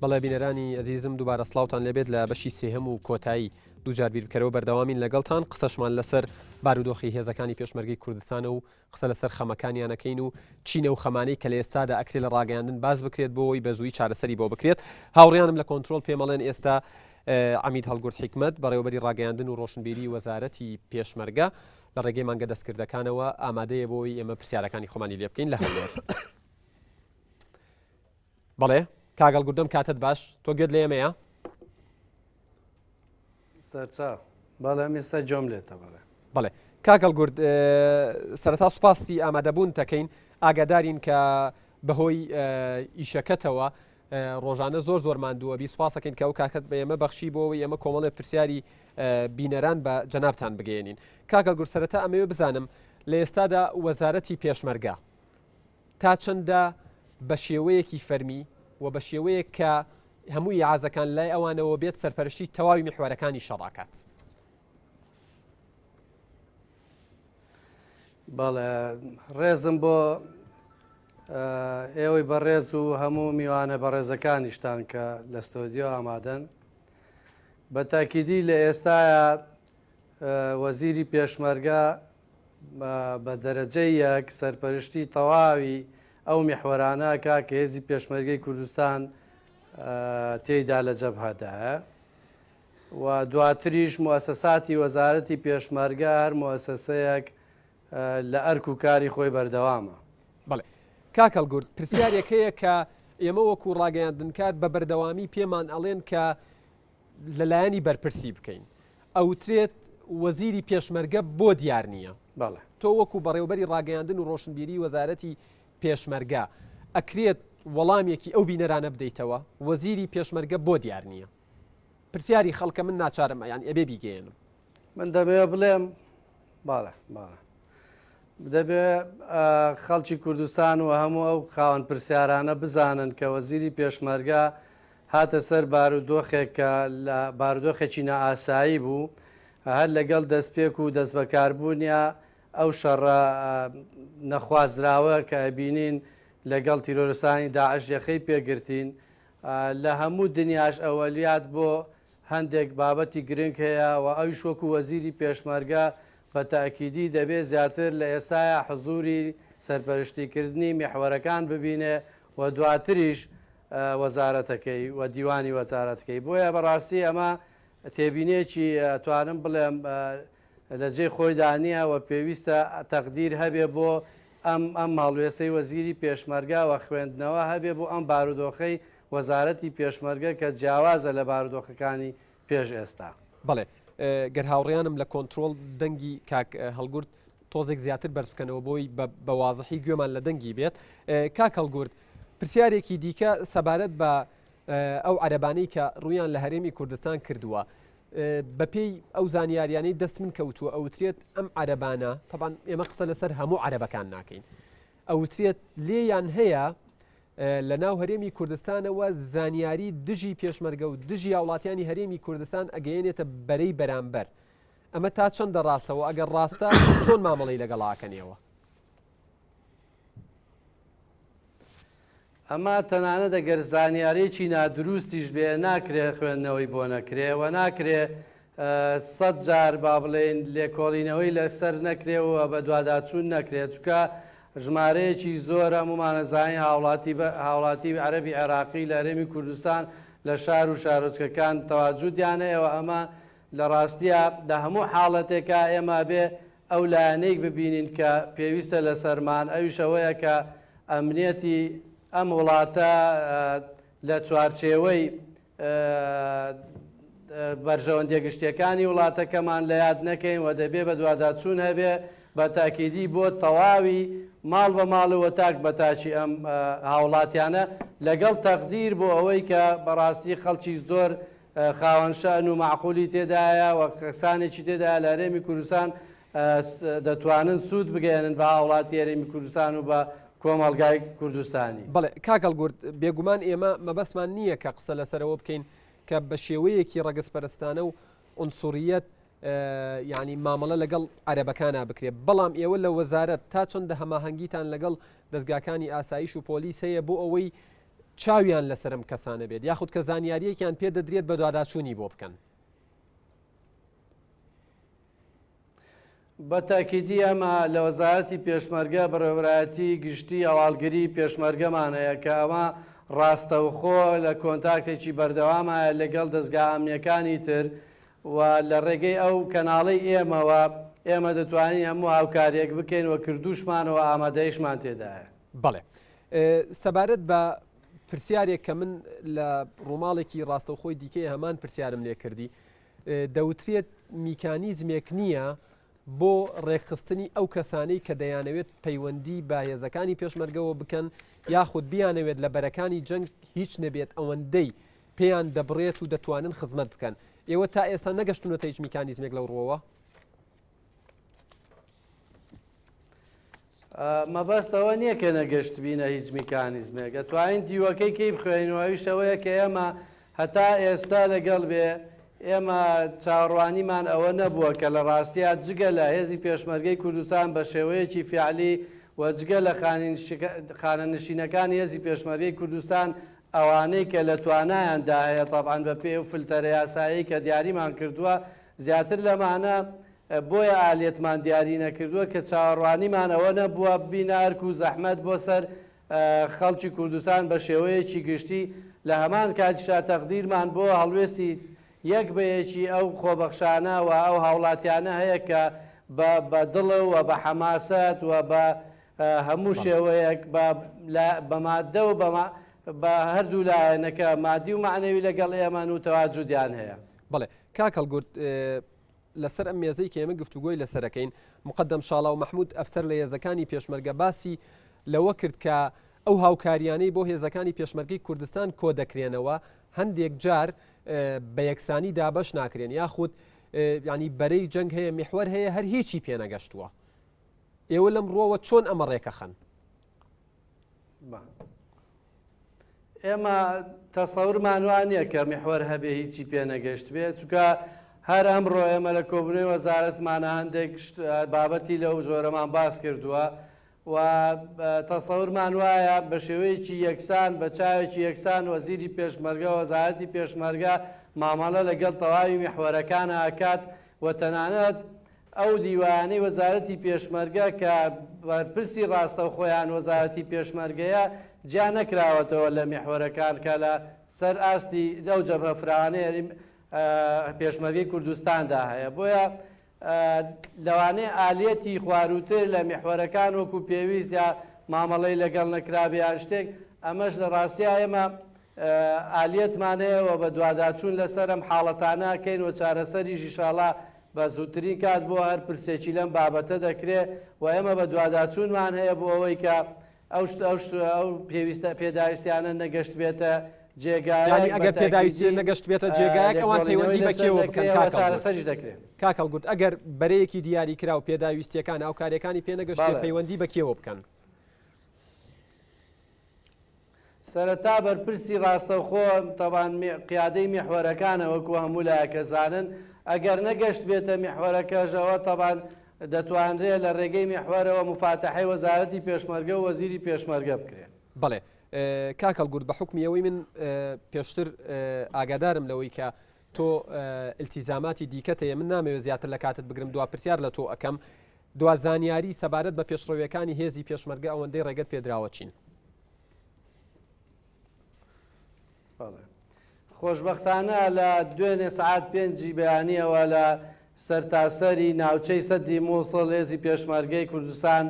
بەڵێ بینەرانی ئەزیزم دووبارە سڵاوتان لێبێت لە بەشی سێهەم و کۆتایی دووجار بیر بکەرەوە بەردەوامین لەگەڵتان قسەشمان لەسەر بارودۆخی هێزەکانی پێشمەرگەی کوردستانە و قسە لەسەر خەمەکانیان ئەکەین و چین ئەو خەمانەی کە لە ئێستادا ئەکرێت لە ڕاگەیاندن باس بکرێت بۆ ئەوەی بە زوویی چارەسەری بۆ بکرێت. هاوڕێیانم لە کۆنترۆڵ پێم ئەڵێن ئێستا عەمید هەڵگورد حیکمەت، بەڕێوەبەری ڕاگەیاندن و ڕۆشنبیری وەزارەتی پێشمەرگە لە ڕێگەی مانگە دەستکردەکانەوە ئامادەیە بۆ ئەوەی ئێمە پرسیارەکانی خۆمانی لێ بکەین لە هەولێر. بەڵێ کاک هەڵگورد ئەم کاتەت باش، تۆ گوێت لە ئێمەیە؟ سەرچاو بەڵێ ئەم ئێستا گوێم لێتە بەڵێ. بەڵێ کاک هەڵگورد سەرەتا سوپاسی ئامادەبوون تەکەین ئاگادارین کە بەهۆی ئیشەکەتەوە ڕۆژانە زۆر زۆر ماندووە بی سوپاسەکەین کە ئەو کاکەت بە ئێمە بەخشی بۆ ئەوەی ئێمە کۆمەڵێ پرسیاری بینەران بە جەنابتان بگەێنین کاک هەڵگورد سەرەتا ئەمەوێ بزانم لە ئێستادا وەزارەتی پێشمەرگە تا چەندە بە شێوەیەکی فەرمی و بە شێوەیەک کە هەموو ئیعازەکان لای ئەوانەوە بێت سەرپەرشتی تەواوی میحوەرەکانی شەڕ ئەکات. بەڵێ ڕێزم بۆ ئێوەی بەڕێز و هەموو میوانە بەڕێزەکانیشتان کە لە ستۆدیۆ ئامادەن. بە تاکیدی لە ئێستایا وەزیری پێشمەرگە بە دەرەجەی یەک سەرپەرشتی تەواوی ئەو میحوەرانە ئەکا کە هێزی پێشمەرگەی کوردستان تێیدا لە جەبهەدایە و دواتریش موئەسەساتی وەزارەتی پێشمەرگە هەر موئەسەسەیەک لە ئەرک و کاری خۆی بەردەوامە. بەڵێ کاک هەڵگورد، پرسیارێک هەیە کە ئێمە وەکوو ڕاگەیاندنکار بە بەردەوامی پێمان ئەڵێن کە لە لایەنی بەرپرسی بکەین ئەوترێت وەزیری پێشمەرگە بۆ دیار نییە؟ بەڵێ. تۆ وەکو بەڕێوبەری ڕاگەیاندن و ڕۆشنبیری وەزارەتی پێشمەرگە ئەکرێت وەڵامێکی ئەو بینەرانە بدەیتەوە وەزیری پێشمەرگە بۆ دیار نییە؟ پرسیاری خەڵکە من ناچارم یان ئەبێ بیگەیەنم. من دەمەوێ بڵێم بەڵێ بەڵێ دەبێ خەڵکی کوردستان و هەموو ئەو خاوەن پرسیارانە بزانن کە وەزیری پێشمەرگە هاتە سەر بارودۆخێک کە لە بارودۆخێکی نائاسایی بوو، هەر لەگەڵ دەستپێک و دەستبەکاربوونیا ئەو شەڕە نەخوازراوە کە ئەبینین لەگەڵ تیرۆرستانی داعش یەخەی پێگرتین، لە هەموو دنیاش ئەوەلیات بۆ هەندێک بابەتی گرنگ هەیە و ئەویش وەکو وەزیری پێشمەرگە بە تەئکیدی دەبێ زیاتر لە ئێستایا حزوری سەرپەرشتیکردنی میحوەرەکان ببینێ و دواتریش وەزارەتەکەی و دیوانی وەزارەتکەی بۆیە بەڕاستی ئەمە تێبینێکی ئەتوانم بڵێم لە جێی خۆیدا نییە و پێویستە تەقدیر هەبێ بۆ ئەم ئەم هەڵوێستەی وەزیری پێشمەرگە و خوێندنەوە هەبێ بۆ ئەم بارودۆخەی وەزارەتی پێشمەرگە کە جیاوازە لە بارودۆخەکانی پێش ئێستا. بەڵێ گەر هاوڕێیانم لە کۆنترۆڵ دەنگی کاک هەڵگورد تۆزێک زیاتر بەرز بکەنەوە بۆی بە وازحی گوێمان لە دەنگی بێت. کاک هەڵگورد پرسیارێکی دیکە سەبارەت بە ئەو عەرەبانەی کە ڕوویان لە هەرێمی کوردستان کردووە بەپێی ئەو زانیاریانەی دەست من کەوتووە ئەوترێت ئەم عەرەبانە تەبان ئێمە قسە لەسەر هەموو عەرەبەکان ناکەین ئەوترێت لێیان هەیە لە ناو هەرێمی کوردستانەوە زانیاری دژی پێشمەرگە و دژی هاوڵاتیانی هەرێمی کوردستان ئەگەیەنێتە بەرەی بەرامبەر ئەمە تا چەندە ڕاستەوە ئەگەر ڕاستە چۆن مامەڵەی لەگەڵا ئەکەن ئێوە؟ ئەمە تەنانەت ئەگەر زانیاریی نادروستیش بێ ناکرێ خوێندنەوەی بۆ نەکرێ و ناکرێ سەد جار با بڵێین لێکۆڵینەوەی لەسەر نەکرێ و بەدواداچوون نەکرێ چونکە ژمارەیەکی زۆر هەموومان ئەزانین هاوڵاتی هاوڵاتی عەرەبی عێراقی لە هەرێمی کوردستان لە شار و شارۆچکەکان تەواجودیان هەیە و ئەمە لە ڕاستیا لە هەموو حاڵەتێکا ئێمە ئەبێ ئەو لایەنەیک ببینین کە پێویستە لەسەرمان ئەویش ئەوەیە کە ئەمنیەتی ئەم وڵاتە لە چوارچێوەی بەرژەوەندیە گشتیەکانی وڵاتەکەمان لە یاد نەکەین و دەبێ بەدواداچوون هەبێ بە تاکیدی بۆ تەواوی ماڵ بە ماڵ و تاک بە تاکی ئەم هاوڵاتیانە لەگەڵ تەقدیر بۆ ئەوەی کە بەڕاستی خەڵکی زۆر خاوەن شەئن و مەعقولی تێدایە و کەسانێکی تێدایە لە هەرێمی کوردستان دەتوانن سوود بگەیەنن بە هاوڵاتی هەرێمی کوردستان و بە کۆمەڵگای کوردستانی. بەڵێ کاک هەڵگورد، بێگومان ئێمە مەبەستمان نییە کە قسە لەسەر ئەوە بکەین کە بە شێوەیەکی ڕەگەزپەرستانە و عونسوڕییەت یانی مامەڵە لەگەڵ عەرەبەکانا بکرێت، بەڵام ئێوە لە وەزارەت تا چەندە هەماهەنگیتان لەگەڵ دەزگاکانی ئاسایش و پۆلیس هەیە بۆ ئەوەی. چاویان لەسەر ئەم کەسانە بێت یاخود کە زانیارییەکیان پێ دەدرێت بەدواداچوونی بۆ بکەن؟ بە تاکیدی ئەمە لە وەزارەتی پێشمەرگە بەڕێوەبەرایەتی گشتی هەواڵگری پێشمەرگەمان هەیە کە ئەمە ڕاستەوخۆ لە کۆنتاکتێکی بەردەوامایە لەگەڵ دەزگا ئەمنیەکانی تر و لە ڕێگەی ئەو کەناڵەی ئێمەوە ئێمە دەتوانین هەموو هاوکاریەک بکەین و کردوشمانەوە ئامادەیشمان تێدایە. بەڵێ سەبارەت بە پرسیارێک کە من لە ڕووماڵێکی ڕاستەوخۆی دیکەی هەمان پرسیارم لێ کردی دەوترێت میکانیزمێک نییە بۆ ڕێکخستنی ئەو کەسانەی کە دەیانەوێت پەیوەندی بە هێزەکانی پێشمەرگەوە بکەن یاخود بیانەوێت لە بەرەکانی جەنگ هیچ نەبێت ئەوەندەی پێیان دەبڕێت و دەتوانن خزمەت بکەن. ئێوە تا ئێستا نەگەشتونەتە هیچ میکانیزمێک لەو ڕووەوە؟ مەبەست ئەوە نییە کە نەگەشتبینە هیچ میکانیزمێک، ئەتوانین دیوەکەی کەی بخوێنینەوە، ئەویش ئەوەیە کە ئێمە هەتا ئێستا لەگەڵ بێ ئێمە چاوەڕوانیمان ئەوە نەبووە کە لە ڕاستیا جگە لە هێزی پێشمەرگەی کوردستان بە شێوەیەکی فیعلی و جگە لە خانەنشینەکانی هێزی پێشمەرگەی کوردستان ئەوانەی کە لە توانایاندا هەیە تەبعەن بە پێی ئەو فلتەرە یاسایەی کە دیاریمان کردووە زیاتر لەمانە بۆیە ئالیەتمان دیاری نەکردووە کە چاوەڕوانیمان ئەوە نەبووە ببینە ئەرک و زەحمەت بۆ سەر خەڵکی کوردستان بە شێوەیەکی گشتی، لە هەمان کاتیشا تەقدیرمان بۆ هەڵوێستی یەک بە یەکی ئەو خۆبەخشانە و ئەو هاوڵاتیانە هەیە کە بە بە دڵ و بە حەماسەت و بە هەموو شێوەیەک بە بە ماددە و بە بە هەردوو لایەنەکە مادی و مەعنەوی لەگەڵ ئێمەن و تەواجودیان هەیە. بەڵێ کاک هەڵگورد لەسەر ئەم مێزەی کە ئێمە گفتوگۆی لەسەرەکەین، مقدم شاڵاو مەحمود ئەفسەر لە هێزەکانی پێشمەرگە باسی لەوە کرد کە ئەو هاوکاریانەی بۆ هێزەکانی پێشمەرگەی کوردستان کۆدەکرێنەوە هەندێک جار بە یەکسانی دابەش ناکرێن یاخود ینی بەرەی جەنگ هەیە میحوەر هەیە هەر هیچی پێنەگەشتووە ئێوە لەم ڕووەوە چۆن ئەمە ڕێکەخەن؟ ئێمە تەسەورمان وا نییە کە میحوەر هەبێ هیچی پێ نەگەشتبێ، چونکە هەر ئەمڕۆ ئێمە لە کۆبوونەوەی وەزارەتمانە هەندێک بابەتی لەو جۆرەمان باس کردووە و تەسەورمان وایە بە شێوەیەکی یەکسان بە چاوێکی یەکسان وەزیری پێشمەرگە وەزارەتی پێشمەرگە مامەڵە لەگەڵ تەواوی میحوەرەکانە ئەکات و تەنانەت ئەو لیوایانەی وەزارەتی پێشمەرگە کە بەرپرسی ڕاستەوخۆیان وەزارەتی پێشمەرگەیە جیا نەکراوەتەوە لە میحوەرەکان کە لە سەر ئاستی ئەو جەبهە فراوانەی پێشمەرگەی کوردستاندا هەیە بۆیە لەوانەیە ئالیەتی خوارووتر لە میحوەرەکان وەکو پێویست یا مامەڵەی لەگەڵ نەکرابێ یان شتێک ئەمەش لە ڕاستیا ئێمە ئالیەتمان هەیە و بەدواداچوون لەسەر ئەم حاڵەتانە ئەکەین و چارەسەریش ئیشاڵا بە زووترین کات بۆ هەر پرسێکی لەم بابەتە دەکرێ و ئێمە بەدواداچوونمان هەیە بۆ ئەوەی کە ئەو شت ئەو شت ئەو پێویستە پێداویستیانە نەگەشتبێتە جێگایەک یانی ئەگەر پێداویستی نەگەشتبێتە جێگایەک ئەوان پەیوەندی بە کێوە بکەن کاک چارەسەریش دەکرێت کاک هەڵگورد ئەگەر بەرەیەکی دیاری کراو پێداویستیەکان هاوکاریەکانی پێ نەگەشتێ پەیوەندی بە کێوە بکەن؟ سەرەتا بەرپرسی ڕاستەوخۆ تەبان قیادەی میحوەرەکانە وەکو هەموو لایەک ئەزانن ئەگەر نەگەشتبێتە میحوەرەکەش ئەوە تەبان دەتوانرێ لە ڕێگەی میحوەرەوە موفاتەحەی وەزارەتی پێشمەرگە و وەزیری پێشمەرگە بکرێ. بەڵێ کاک هەڵگورد بە حوکمی ئەوەی من پێشتر ئاگادارم لەوەی کە تۆ ئیلتیزاماتی دیکەت هەیە من نامەوێت زیاتر لە کاتت بگرم دوا پرسیار لە تۆ ئەکەم دوا زانیاری سەبارەت بە پێشڕەویەکانی هێزی پێشمەرگە ئەوەندەی ڕێگەت پێدراوە چین؟ خۆشبەختانە لە دوێنێ سەعات پێنجی بەیانیەوە لە سەرتاسەری ناوچەی سەدی مووسڵ هێزی پێشمەرگەی کوردستان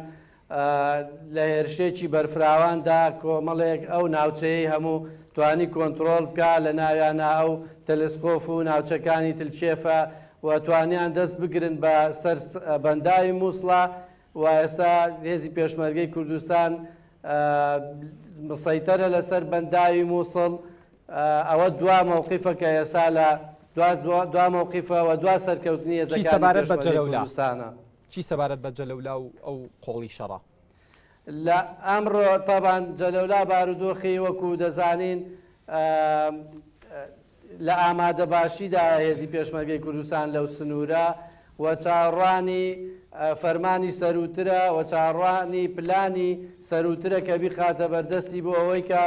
لە هێرشێکی بەرفراواندا کۆمەڵێک ئەو ناوچەیەی هەموو توانی کۆنترۆڵ بکا لە ناویانا ئەو تەلسقۆف و ناوچەکانی تلکێفە و توانیان دەست بگرن بە سەر بەنداوی مووسڵا و ئێستا هێزی پێشمەرگەی کوردستان مسەیتەرە لەسەر بەنداوی مووسڵ ئەوە دوا مەوقیفە کە ئێستا لە دوا مەوقیفە و دوا سەرکەوتنی هێزەکانی پێشمەرگەی کوردستانە. چی سەبارەت بە جەلەولا و ئەو قۆڵی شەڕە؟ لە ئەمڕۆ تەبان جەلەولا بارودۆخی وەکو دەزانین لە ئامادەباشیدایە هێزی پێشمەرگەی کوردستان لەو سنوورە و چاوەڕوانی فەرمانی سەرووترە و چاوەڕوانی پلانی سەرووترە کە بیخاتە بەردەستی بۆ ئەوەی کە.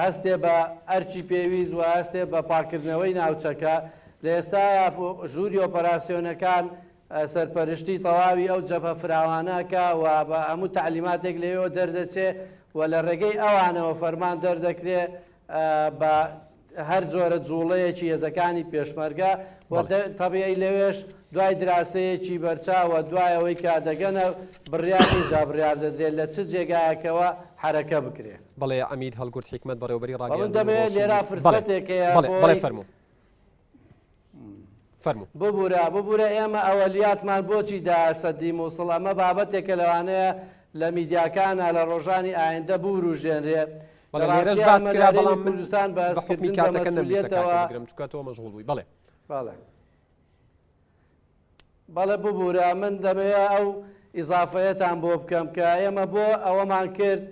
هەستێ بە ئەرکی پێویست و هەستێ بە پاککردنەوەی ناوچەکە. لە ئێستایا ژووری ئۆپەراسیۆنەکان سەرپەرشتی تەواوی ئەو جەبهە فراوانە ئەکا و بە هەموو تەعلیماتێک لەوێوە دەردەچێ و لە ڕێگەی ئەوانەوە فەرمان دەردەکرێ بە هەر جۆرە جووڵەیەکی هێزەکانی پێشمەرگە و تەبیعی لەوێش دوای دراسەیەکی بەرچاو و دوای ئەوەی کە دەگەنە بڕیار ئینجا بڕیار دەدرێت لە چ جێگایەکەوە حەرەکە بکرێ. بەڵێ عەمید هەڵگورد حیکمەت بەڕێوەبەری من ڕاگەیاندن و دەمەوێت لێرە ڕۆشنبیری بەڵێ فرسەتێک هەیە بەڵێ بەڵێ بۆی فەرموو فەرموو. ببورە ببورە ئێمە ئەوەلیاتمان بۆچی دایە سەدی موسڵ ئەمە بابەتێکە لەوانەیە لە میدیاکانا لە ڕۆژانی ئایندە بوروژێنرێ لە بەڵێ لێرەش ڕاستیا باس ئەمە لە کرا هەرێمی بەڵام من کوردستان بە بە حوکمی هەستکردن بە کاتەکە نەمویستە کاتێ مەسئولیەتەوە بگرم چونکە تۆ مەشغوڵ بووی بەڵێ. بەڵێ. بەڵێ ببورە من دەمەوێ ئەو ئیزافەیەتان بۆ بکەم کە ئێمە بۆ ئەوەمان کرد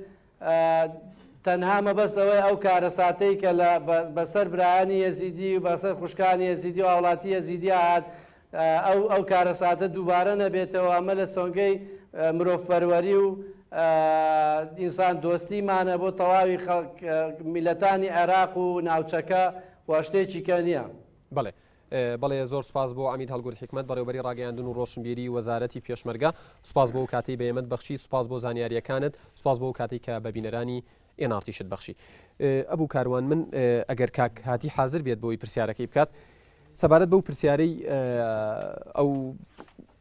تەنها مەبەست ئەوەیە ئەو کارەساتەی کە لە بەسەر برایانی یەزیدی و بەسەر خوشکانی یەزیدی و هاوڵاتی یەزیدی هات ئەو ئەو کارەساتە دووبارە نەبێتەوە ئەمە لە سۆنگەی مرۆڤپەروەری و ئینسان دۆستیمانە بۆ تەواوی خەڵک میلەتانی عێراق و ناوچەکە و شتێکی کە نییە. بەڵێ بەڵێ زۆر سوپاس بۆ عەمید هەڵگورد حیکمەت بەڕێوبەری ڕاگەیاندن و ڕۆشنبیری وەزارەتی پێشمەرگە سوپاس بۆ ئەو کاتەی بە ئێمەت بەخشی سوپاس بۆ زانیاریەکانت سوپاس بۆ ئەو کاتەی کە بە بینەرانی ئێن ئاڕ تیشت بەخشی ئەبوو کاروان من ئەگەر کاک هادی حازر بێت بۆی پرسیارەکەی بکات سەبارەت بەو پرسیارەی ئەو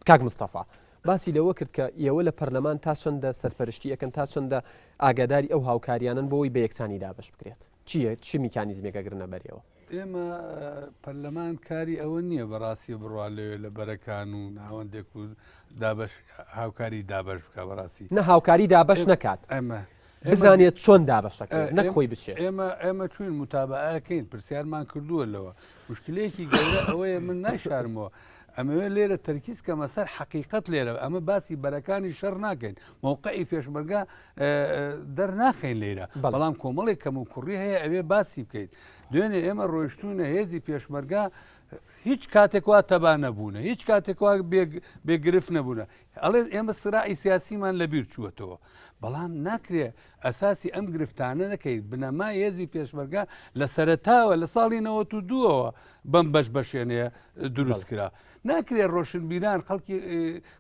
کاک مستەفا باسی لەوە کرد کە ئێوە لە پەرلەمان تا چەندە سەرپەرشتی ئەکەن تا چەندە ئاگاداری ئەو هاوکاریانن بۆی بە یەکسانی دابش بکرێت چییە چ میکانیزمێک ئەگرنە بەرێوە؟ ئێمە پەرلەمان کاری ئەوە نییە بەڕاستی بڕوا لەوێ لە بەرەکان و ناوەندێک و دابش هاوکاری دابش بکە بەڕاستی نە هاوکاری دابش نەکات ئەمە بزانێت چۆن دابەشەکە نەک خۆی بچێت ئێمە ئێمە چوین متابعەکەین پرسیارمان کردووە لەوە مشکلەیەکی گەورە ئەوەیە من نایشارمەوە ئەمەوێ لێرە تەرکیز کەمە سەر حەقیقەت لێرە ئەمە باسی بەرەکانی شەڕ ناکەین مەوقعی پێشمەرگە دەرناخەین لێرە بەڵام کۆمەڵێک کەم و کوڕی هەیە ئەوێ باسی بکەیت دوێنێ ئێمە ڕۆیشتونە هێزی پێشمەرگە هیچ کاتێک وا تەبا نەبوونە هیچ کاتێک وا بێگرفت نەبوونە ئەڵێ ئێمە سراعی سیاسیمان لەبیر چووەتەوە بەڵام ناکرێ ئەساسی ئەم گرفتانە نەکەیت بنەما هێزی پێشمەرگە لە سەرەتاوە لە ساڵی 92ەوە بەم بەش بەشێنەیە دروست کرا ناکرێ ڕۆشنبیران خەڵکی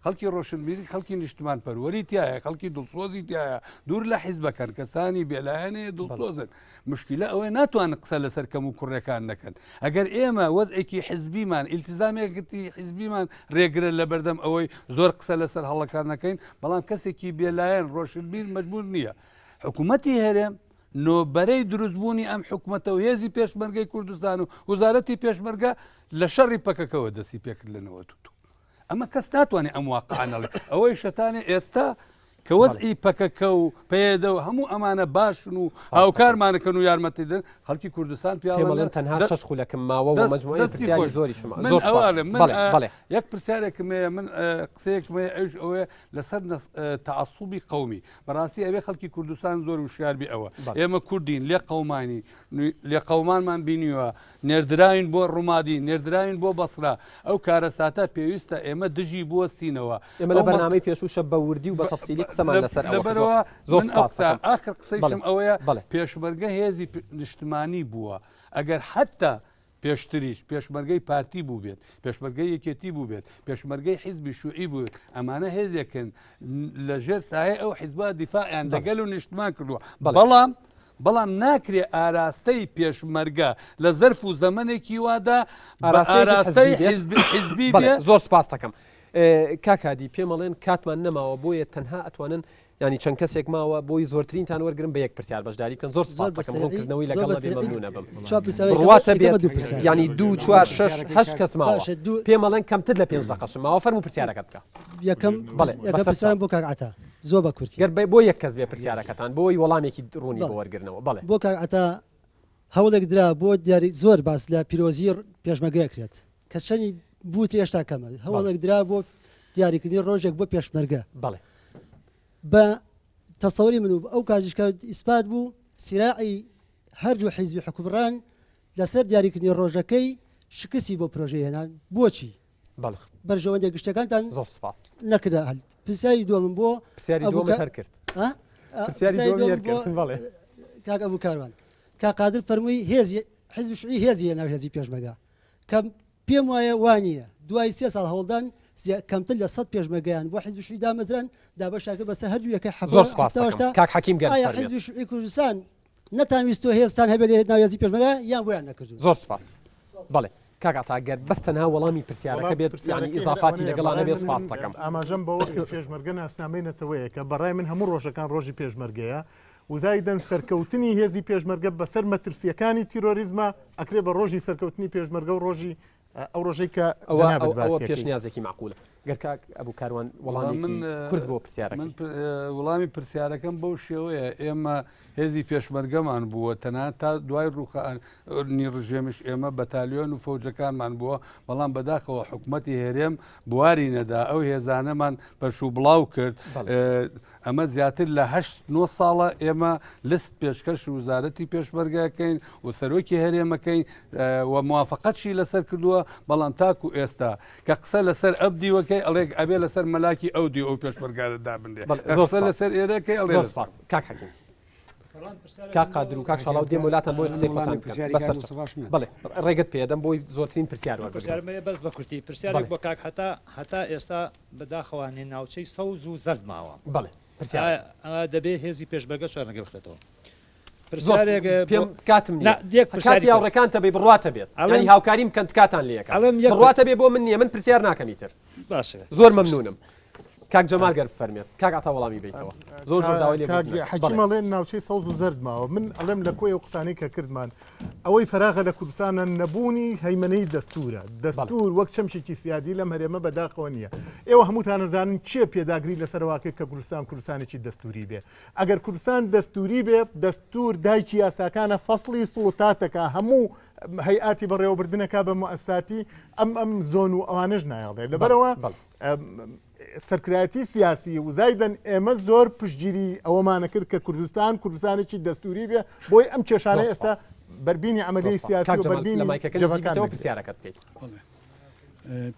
خەڵکی ڕۆشنبیری خەڵکی نیشتمان پەروەری تایە خەڵکی دڵسۆزی تایە دوور لە حیزبەکەن کەسانی بێلایەنەیە دڵسۆزن مشکلە ئەوەیە ناتوانن قسە لەسەر کەم و کوڕەکان نەکەن ئەگەر ئێمە وەزعێکی حزبیمان ئیلتزامێکتی حزبیمان ڕێگرە لە بەردەم ئەوەی زۆر قسە لەسەر هەڵەکان نەکەین بەڵام کەسێکی بێلایەن ڕۆشنبیر مەجبور نییە حکوومەتی هەرێم نۆبەرەی دروستبوونی ئەم حکومەتە و هێزی پێشمەرگەی کوردستان و وزارەتی پێشمەرگە لە شەڕی پەکەکەوە دەستی پێکرد لە 92. ئەمە کەس ناتوانێت ئەم واقعە نەڵێ. ئەوەی شەتانێ ئێستا کە وەزعی پەکەکە و پەیەدە و هەموو ئەمانە باشن و هاوکارمانەکەن و یارمەتی دەن خەڵکی کوردستان پێڵێن تەنها شەش خولەکم ماوە و مەجموعەی پرسیاری زۆری شما زۆر من یەک پرسیارێکم هەیە من قسەیەکم هەیە ئەوش ئەوەیە لەسەر تەعەسوبی قەومی بەڕاستی ئەوێ خەڵکی کوردستان زۆر وشیار بێ ئەوە ئێمە کوردین لێ قەومانی لێ قەومانمان بینیوە نێردراوین بۆ ڕومادی نێردراوین بۆ بەسرا ئەو کارەساتە پێویستە ئێمە دژی بوەستینەوە ئێمە لە بەرنامەی پێشووشە بە وردی و بە تەفسیلی قسەمان لەسەر ئەوە لەبەرەوە زۆر ئاخر قسەیشم ئەوەیە پێشمەرگە هێزی نیشتمانی بووە ئەگەر حتا پێشتریش پێشمەرگەی پارتی بووبێت، پێشمەرگەی یەکێتی بووبێت، پێشمەرگەی حیزبی شوعی بووبێت، ئەمانە هێزێکن لە ژێر سایەی ئەو حیزبە دیفاعیان لە گەل و نیشتمان کردووە. بەڵام بەڵام ناکرێ ئاراستەی پێشمەرگە لە زەرف و زەمەنێکی وادا بە ئاراستەی حیزبی بێ. زۆر سپاست دەکەم. کاک هادی پێمەڵێن کاتمان نەماوە بۆیە تەنها ئەتوانن یانی چەند کەسێک ماوە بۆی زۆرترینتان وەرگرم بە یەک پرسیار بەشداری بکەن زۆر سپاس دەکەم ڕوونکردنەوەی لەگەڵ نەبێ مەمنوونە بم بڕواتە بێت یانی دوو چوار شەش هەشت کەس ماوە پێم ئەڵێن کەمتر لە پێنج دەقەشم ماوە فەرموو پرسیارەکەت بکە یەکەم بەڵێ یەکەم پرسیارم بۆ کاک عەتا زۆر بە کورتی گەر بۆ یەک کەس بێ پرسیارەکەتان بۆی وەڵامێکی ڕوونی بۆ وەرگرنەوە بەڵێ بۆ کاک عەتا هەوڵێک درا بۆ دیاری زۆر باس لە پیرۆزی پێشمەرگە کرێت کە چەنی بوترێ هێشتا کەمە هەوڵێک درا بۆ دیاریکردنی ڕۆژێک بۆ پێشمەرگە بەڵێ بە تەسەوری من و ئەو کاتیش کە ئیسپات بوو سیراعی هەردوو حیزبی حکومڕان لەسەر دیاریکردنی ڕۆژەکەی شکستی بۆ پرۆژەی هێنا بۆچی بەڵێ بەرژەوەندیە گشتەکانتان زۆر سپاس نەکرا هەل پرسیاری دووەمم بۆ پرسیاری ئەبوو دووەمت هەر کرد ها؟ پرسیاری پرسیاری دووەمی دووەمم هەر بۆ کرد بەڵێ کاک ئەبوو کاروان. کاک قادر فەرمووی هێزی حزبی شوعی هێزی هەیە ناو هێزی پێشمەرگە کە پێم وایە وانییە دوای سێ ساڵ هەوڵدان کەمتر لە 100 پێشمەرگەیان بۆ حزبی شوعی دامەزران دابەشیان کرد بەسەر هەردوو یەکەی زۆر سوپاس دەکەم کاک حەکیم گەر ئایا حزبی شوعی کوردستان نەتان ویستوە هێزتان هەبێت لە ناو هێزی پێشمەرگە یان بۆیان نەکردوون؟ زۆر سوپاس بەڵێ کاک عەتا گەر بەس تەنها وەڵامی پرسیارەکە بێت یانی ئیزافاتی لەگەڵا نەبێت سوپاس دەکەم. ئاماژەم بەوە کرد پێشمەرگە ناسنامەی نەتەوەیەکە بەڕای من هەموو ڕۆژەکان ڕۆژی پێشمەرگەیە وزایدەن سەرکەوتنی هێزی پێشمەرگە بەسەر مەترسیەکانی تیرۆریزمە ئەکرێ بە ڕۆژی سەرکەوتنی پێشمەرگە و ڕۆژی ئەو ڕۆژەی کە جەنابت ئەوە باسی ئەکەی. پێشنیازێکی مەعقولە گەر کاک ئەبو کاروان وەڵامێکی من کورت بۆ پرسیارەکەی. من وڵامی پرسیارەکەم بەو شێوەیە ئێمە هێزی پێشمەرگەمان بووە تەنانەت تا دوای ڕووخانی ڕژێمیش ئێمە بەتالیۆن و فەوجەکانمان بووە بەڵام بەداخەوە حکوومەتی هەرێم بواری نەدا ئەو هێزانەمان پەرش و بڵاو کرد ئەمە زیاتر لە هەشت نۆ ساڵە ئێمە لست پێشکەش وزارەتی پێشمەرگەکەین و سەرۆکی هەرێمەکەین و موافقەتشی لەسەر کردووە بەڵام تاکو ئێستا کە قسە لەسەر ئەو دیوەکەی ئەڵێک ئەبێ لەسەر مەلاکی ئەو دی ئەو پێشمەرگانە دابنرێ قسە لەسەر ئێرەکەی ئەڵێ زۆر کاک حەکیم کاک قادر و کاک شاڵاو دێم وڵاتان بۆی قسەی خۆتان بکەن بەسەر بەڵێ ڕێگەت پێدەم بۆی زۆرترین پرسیار وەربگرم. پرسیارم هەیە بەس بە کورتی پرسیارێک بۆ کاک هەتا هەتا ئێستا بەداخەوە نێ ناوچەی سەوز و زەرد ماوە. بەڵێ پرسیار. ئایا دەبێ هێزی پێشمەرگە چۆن ڕێگە بخرێتەوە؟ پرسیارێک پێم کاتم نییە. کاتی هاوڕێکانتە بێ بڕواتە بێت. یانی هاوکاریم بکەن تکاتان لێ ئەکەم. بڕواتە بێ بۆ من نییە من پرسیار ناکەم ئیتر. باشە. زۆر مەمنونم. کاک جەمال گەر بفەرمێت کاک عەتا وەڵامی بەیتەوە. زۆر زۆر داوای لێ کاک حەکیم ئەڵێ ناوچەی سەوز و زەرد ماوە من ئەڵێم لە کۆی ئەو قسانەی کە کردمان ئەوەی فەراغە لە کوردستانە نەبوونی هەیمەنەی دەستورە دەستور وەک چەمکێکی سیادی لەم هەرێمە بەداخەوە نییە ئێوە هەمووتان ئەزانن کێ پێداگری لەسەر واکرد کە کوردستان کوردستانێکی دەستوری بێ ئەگەر کوردستان دەستوری بێ دەستور دایکی یاساکانە فەصلی سوڵتاتەکە هەموو هەیئاتی بەڕێوەبردنەکە بە موئەسساتی ئەم ئەم زۆن و ئەوانەش نایەڵێ لەبەرەوە سەرکردایەتی سیاسی و زایدەن ئێمە زۆر پشتگیری ئەوەمانە کرد کە کوردستان کوردستانێکی دەستوری بێ بۆی ئەم کێشانە ئێستا بەربینی عملی سیاسی و بەربینی جەمال پرسیارەکەت بکەیت.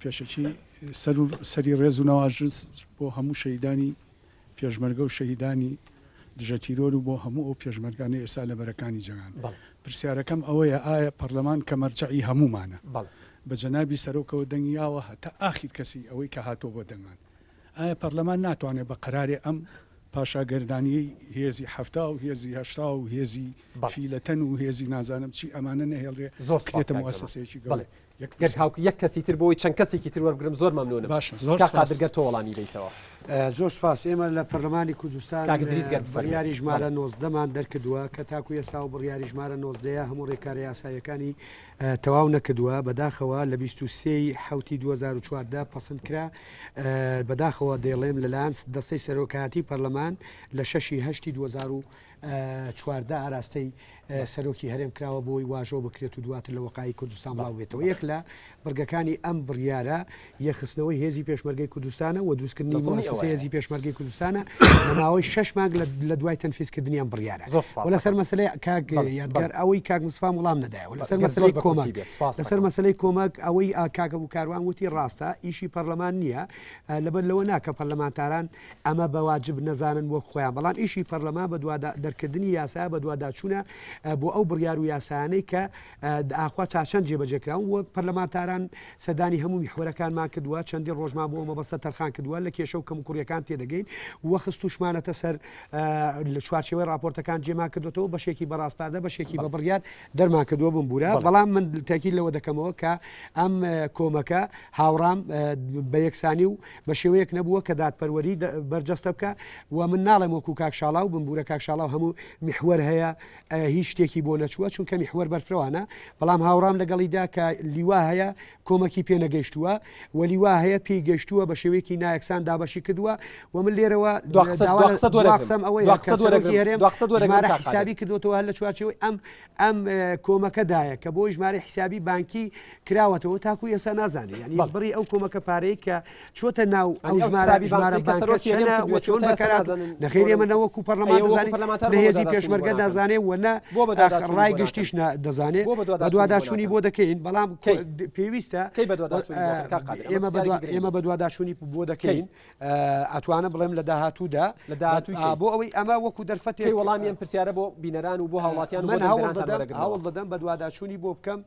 پێشەکی سەر و سەری ڕێز و نەوازش بۆ هەموو شەهیدانی پێشمەرگە و شەهیدانی دژە تیرۆر و بۆ هەموو ئەو پێشمەرگانەی ئێستا لە بەرەکانی جەنگان. پرسیارەکەم ئەوەیە ئایا پەرلەمان کە مەرجەعی هەموومانە بە جەنابی سەرۆکەوە دەنگی یاوە هەتا ئاخیر کەسی ئەوەی کە هاتووە بۆ دەنگان ئایا پەرلەمان ناتوانێت بە قەرارێ ئەم پاشاگەردانیەی هێزی 70 و هێزی هەشتا و هێزی فیلەتەن و هێزی نازانم چی ئەمانە نەهێڵرێ زۆر کرێتە موئەسەسەیەکی گەورە. یەک گەر هاوک یەک کەسی تر بۆی چەند کەسێکی تر وەربگرم زۆر مەمنونم باشە زۆر کاک سوپاس. قادر گەر تۆ وەڵامی بەیتەوە. زۆر سوپاس ئێمە لە پەرلەمانی کوردستان کاک ئیدریس گەر بفەرموێت. بڕیاری ژمارە بەڵێ. نۆزدەمان دەرکردووە کە تاکو ئێستا ئەو بڕیاری ژمارە نۆزدەیە هەموو ڕێکارە یاساییەکانی تەواو نەکردووە بەداخەوە لە 23 ی حەوتی 2014 پەسند کرا بەداخەوە دەیڵێم لەلایەن دەستەی سەرۆکایەتی پەرلەمان لە شەشی هەشتی 2014 ئاراستەی سەرۆکی هەرێم کراوە بۆی واژۆ بکرێت و دواتر لە وەقائی کوردستان بڵاو بێتەوە. یەک لە بڕگەکانی ئەم بڕیارە یەکخستنەوەی هێزی پێشمەرگەی کوردستانە و دروستکردنی موئەسەسەی هێزی پێشمەرگەی کوردستانە لە ماوەی شەش مانگ لە دوای تەنفیزکردنی ئەم بڕیارە. و لەسەر مەسەلەی کاک یادگار ئەوەی کاک مستەفام وڵام نەدایەوە لەسەر مەسەلەی کۆمەک لەسەر مەسەلەی کۆمەک ئەوەی کاک ئەبو کاروان وتی ڕاستە ئیشی پەرلەمان نییە لەبەر لەوە نا کە پەرلەمانتاران ئەمە بە واجب نەزانن وەک خۆیان، بەڵام ئیشی پەرلەمان بەدوادا دەرکردنی یاسایە بەدواداچوونە بۆ ئەو بڕیار و یاسایانەی کە ئاخوا تا چەند جێبەجێ کراون و پەرلەمانتاران سەردانی هەموو میحوەرەکانمان کردووە چەندین ڕۆژمان بۆ ئەو مەبەستە تەرخان کردووە لە کێشە و کەموکوڕیەکان تێدەگەین و خستوشمانەتە سەر لە چوارچێوەی ڕاپۆرتەکان جێمان کردوێتەوە بەشێکی بە ڕاسپاردە بەشێکی بە بڕیار دەرمان کردووە بمبوورە بەڵام من تاکید لەوە دەکەمەوە کە ئەم کۆمەکە هاوڕام بە یەکسانی و بە شێوەیەک نەبووە کە دادپەروەری بەرجەستە بکا و من ناڵێم وەکو کاک شاڵاو بمبورە کاک شاڵاو هەموو میحوەر هەیە هیچ شتێکی بۆ نەچووە چونکە میحوەر بەرفرەوانە بەڵام هاوڕام لەگەڵیدا کە لیوا هەیە کۆمەکی پێ نەگەیشتووە و لیوا هەیە پێی گەیشتووە بە شێوەیەکی نایەکسان دابەشی کردووە و من لێرەوە داوا قسەم ئەوەیە کە سەرۆکی هەرێم ژمارە حیسابی کردووەتەوە هەر لە چوارچێوەی ئەم ئەم کۆمەکەدایە کە بۆی ژمارەی حیسابی بانکی کراوەتەوە تاکو ئێستا نازانێ یانی بڕی ئەو کۆمەکە پارەی کە چۆتە ناو ئەو ژمارە ژمارە بانکە چەنە و چۆن بەکارات نەخێر ئێمە نە وەکو پەرلەمان دەزانین نە هێزی پێشمەرگە دەزانێ و نە ڕای گشتیش دەزانێ بەدواداچوونی بۆ دەکەین بەڵام پێویست. پێویستە کەی بەدواداچوونی بۆ کرد کاک قادر؟ ئەمە ئێمە پرسیارێکی گرنگ ئێمە بوو. بەدواداچوونی بۆ کەی؟ دەکەین ئەتوانم بڵێم لە داهاتوودا لە داهاتووی کەی؟ بۆ ئەوەی ئەمە وەکو دەرفەتێک کەی وەڵامی ئەم پرسیارە بۆ بینەران و بۆ هاوڵاتیان و بۆ من هەوڵ دەنگدەرانتان دەدەم وەرەگرنەوە؟ هەوڵ دەدەم بەدواداچوونی بۆ بکەم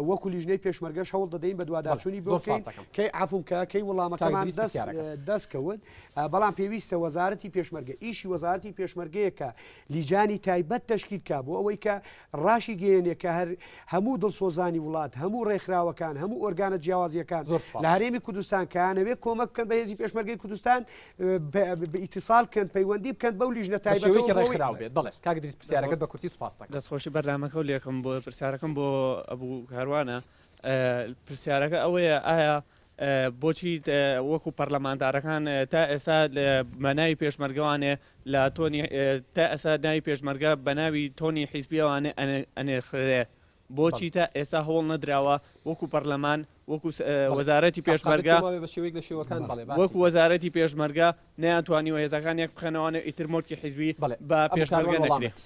وەکو لیژنەی پێشمەرگەش هەوڵ دەدەین بەدواداچوونی بۆ زۆر بکەین سپاست دەکەم. کەی عەفوم کە کەی کاک وەڵامەکەمان ئیدریس دەست پرسیارەکەت. دەست کەوت بەڵام پێویستە وەزارەتی پێشمەرگە ئیشی وەزارەتی پێشمەرگەیە کە لیجانی تایبەت تەشکیل کا بۆ ئەوەی کە ڕاشیگەیەنێ کە هەر هەموو دڵسۆزانی وڵات، هەموو ڕێکخراوەکان، هەموو ئۆرگانە جیاوازییەکان زۆر سوپاس. لە هەرێمی کوردستان کە ئەیانەوێ کۆمەک بکەن بە هێزی پێشمەرگەی کوردستان بە ئیتیساڵ بکەن، پەیوەندی بکەن بەو لیژنە بە تایبەتەوە شێوەیەکی بۆ ئەوەی ڕێکخراو بێت. بەڵێ کاک ئیدریس پرسیارەکەت بە کورتی سوپاست دەکەم. دەستخۆشی بەرنامەکەو لێکەم بۆ پرسیارەکەم بۆ ئەبوو کاروانە پرسیارەکە ئەوەیە ئایا بۆچی وەکو پەرلەمانتارەکان تا ئێستا بە ناوی پێشمەرگەوانێ لە تۆنی تا ئێستا ناوی پێشمەرگە بە ناوی تۆنی حیزبیەوانێ ئەنێرخرێ بۆچی تا ئێستا هەوڵ نەدراوە وەکو پەرلەمان وەکو وەزارەتی پێشمەرگە بە شێوەیەک لە شێوەکان بەڵێ وەکو وەزارەتی پێشمەرگە نەیانتوانیوە هێزەکان یەک بخەنەوانێ ئیتر مۆرکی حیزبی بە پێشمەرگە نەکرێت.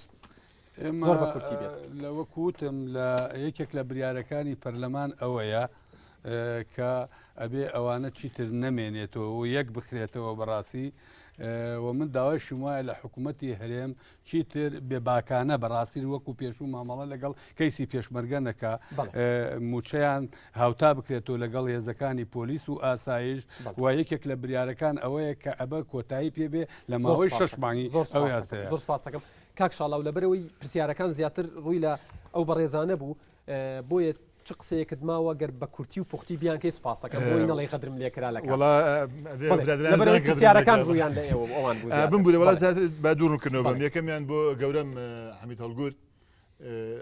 ئێمە زۆر بە کورتی بێت. لە وەک وتم لە یەکێک لە بریارەکانی پەرلەمان ئەوەیە کە ئەبێ ئەوانە چیتر نەمێنێتەوە و یەک بخرێتەوە بەڕاستی و من داوایشم وایە لە حکوومەتی هەرێم چیتر بێباکانە بەڕاستی وەکو پێشوو مامەڵە لەگەڵ کەیسی پێشمەرگە نەکا موچەیان هاوتا بکرێتەوە لەگەڵ هێزەکانی پۆلیس و ئاسایش و یەکێک لە بریارەکان ئەوەیە کە ئەبە کۆتایی پێبێ لە ماوەی شش مانگی زۆر ئەو یاسەیە. زۆر سپاس دەکەم کاک شاڵاو لەبەرئەوەی پرسیارەکان زیاتر ڕووی لە ئەو بەڕێزانە بوو بۆیە چ قسەیەکت ماوە گەر بە کورتی و پوختی بیانکەی سوپاست دەکەم بۆی نەڵێی غەدرم لێکرا لە کات وەڵا بەڵێ لەبەرئەوەی پرسیارەکان ڕوویان لە ئێوە و ئەوان بوو زیاتر بمبورە وەڵا بەڵێ زیاتر با دوو ڕوونکردنەوە بەم بەڵێ یەکەمیان بۆ گەورەم حەمید هەڵگورد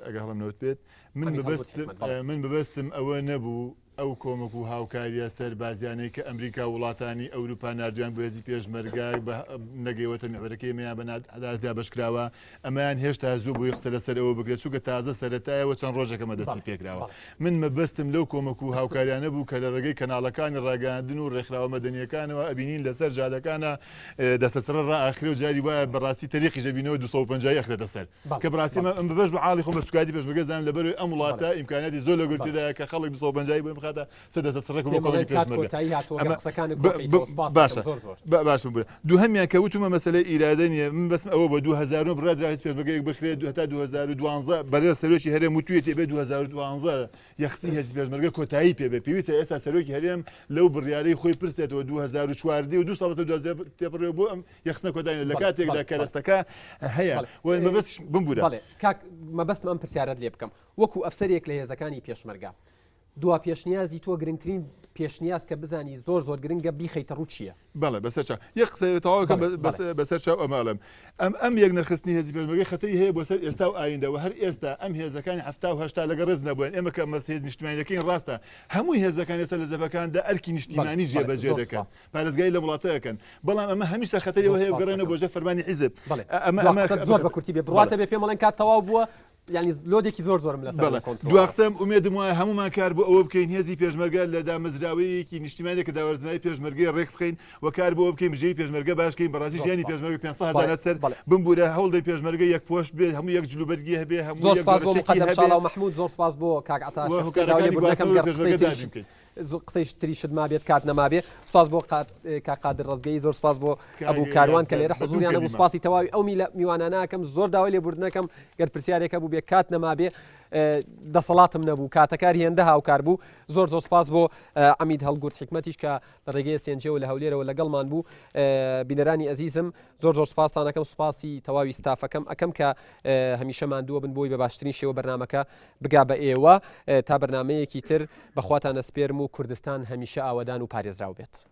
ئەگەر هەڵەم نەوت بێت من حەمید هەڵگورد مەبەستم حیکمەت بەڵێ من مەبەستم ئەوە نەبوو ئەو کۆمەک و هاوکارییە سەربازیانەی کە ئەمریکا و وڵاتانی ئەوروپا ناردویان بۆ هێزی پێشمەرگە بە نەگەیوەتە میحوەرەکەی ئێمەیان بە ناعەدالەت دابەشکراوە، ئەمەیان هێشتا زوو بۆی قسە لەسەر ئەوە بکرێت چونکە تازە سەرەتایە و چەند ڕۆژێکە ئەمە دەستی پێکراوە. من مەبەستم لەو کۆمەک و هاوکاریانە بوو کە لە ڕێگەی کەناڵەکانی ڕاگەیاندن و ڕێکخراوە مەدەنییەکانەوە ئەبینین لەسەر جادەکانە دەستەسڕە ڕائەخرێ و جاری وایە بەڕاستی تەریقیش ئەبینەوە 250 ی ئەخرێتە سەر. کە بەڕاستی ئەمە بەش بە حاڵی خۆم بە سوکایەتی پێشمەرگە زانم لەبەرئەوەی ئەم وڵاتە ئیمکانیاتی زۆر لە گۆر تێدایە کە خەڵک 250 بۆی بخاتە سەر دەستە سڕێک و بۆ کۆمەکی پێشمەرگە ئەمە باشە باشم بورە دووهەمیان کە وتومە مەسەلەی ئیرادە نییە من بەسم ئەوە بۆ 2009 بڕیار درا هیچ پێشمەرگەیەک بخرێت هەتا 2012 بەڕێز سەرۆکی هەرێم وتویەتی بێ 2012 یەخستنی هێزی پێشمەرگە کۆتایی پێ بێ پێویستە ئێستا سەرۆکی هەرێم لەو بڕیارەی خۆی پرسێتەوە 2014 و دوو ساڵ بەسەر 2013 تێپەڕیوە بۆ ئەم یەخستنە کۆتایی لە کاتێکدا کەرەستەکە هەیە و مەبەستیش بمبورە. بەڵێ کاک مەبەستم ئەم پرسیارەت لێ بکەم وەکو ئەفسەرێک لە هێزەکانی پێشمەرگە دوا پێشنیازی تۆ گرنگترین پێشنیاز کە بزانی زۆر زۆر گرنگە بیخەیتە ڕوو چییە؟ بەڵێ بەسەر چاو یەک قسە تەواو کەم بەسەر چاو ئەمە ئەڵێم ئەم ئەم یەک نەخستنی هێزی پێشمەرگەی خەتەری هەیە بۆ سەر ئێستا و ئایندە و هەر ئێستا ئەم هێزەکانی حەفتا و هەشتا لەگەڵ ڕێز نەبووین ئێمە کە مەس هێز نیشتمانی دەکەین ڕاستە هەموو هێزەکان ئێستا لە جەبهەکاندا ئەرکی نیشتیمانی جێبەجێ دەکەن پارێزگاری لەم وڵاتە ئەکەن بەڵام ئەمە هەمیشە خەتەری ئەوە هەیە بگەڕێنەوە بۆ ژێر فەرمانی حیزب ئەمە ئەمە زۆر بە کورتی بێ بڕواتە بێ پێم ئەڵێن کات تەواو بووە یعنی لۆدێکی زۆر زۆرم لەسەر بەڵێ دوا قسەم ئومێدم وایە هەموومان کار بۆ ئەوە بکەین هێزی پێشمەرگە لە دامەزراوەیەکی نیشتیمانێک کە داوەرزناوی پێشمەرگەی ڕێک بخەین و کار بۆ بکەین بژێوی پێشمەرگە باش کەین بەڕاستی ژیانی پێشمەرگە 500 هەزار سەر بمبورە هەوڵ دەین پێشمەرگە یەک پۆش بێت هەموو یەک جلوبەرگی هەبێ هەموو زۆر یەک سپاس بۆ جۆرە چەکی مقەدەم هەبێ شاڵاو مەحمود زۆر سپاس بۆ کاک عەتا و شەخسی داوای هۆکارەکانی لێبوردنەکەم گواستنەوەی گەر پێشمەرگە قسەی تریش دابین بکەین. قسەی تریشت مابێت کات نەمابێ سپاس بۆ کاک قادر ڕەزگەیی زۆر سپاس بۆ ئەبوو کاروان کە لێرە حزوریان هەبوو سپاسی تەواوی ئەو میوانانە ئەکەم زۆر داوای لێبوردن ئەکەم گەر پرسیارێک هەبوو بێ کات نەمابێ دەسەڵاتم نەبوو کاتەکار هێندە هاوکار بوو زۆر زۆر سپاس بۆ عەمید هەڵگورد حیکمەتیش کە لە ڕێگەی سێنجەوە لە هەولێرەوە لەگەڵمان بوو بینەرانی ئەزیزم زۆر زۆر سپاستان ئەکەم سپاسی تەواوی ستافەکەم ئەکەم کە هەمیشە ماندووە بن بۆی بە باشترین شێوە بەرنمەکە بگا بە ئێوە تا بەرنمەیەکی تر بەخواتان ئەسپێرم و کوردستان هەمیشە ئاوەدان و پارێزراو بێت.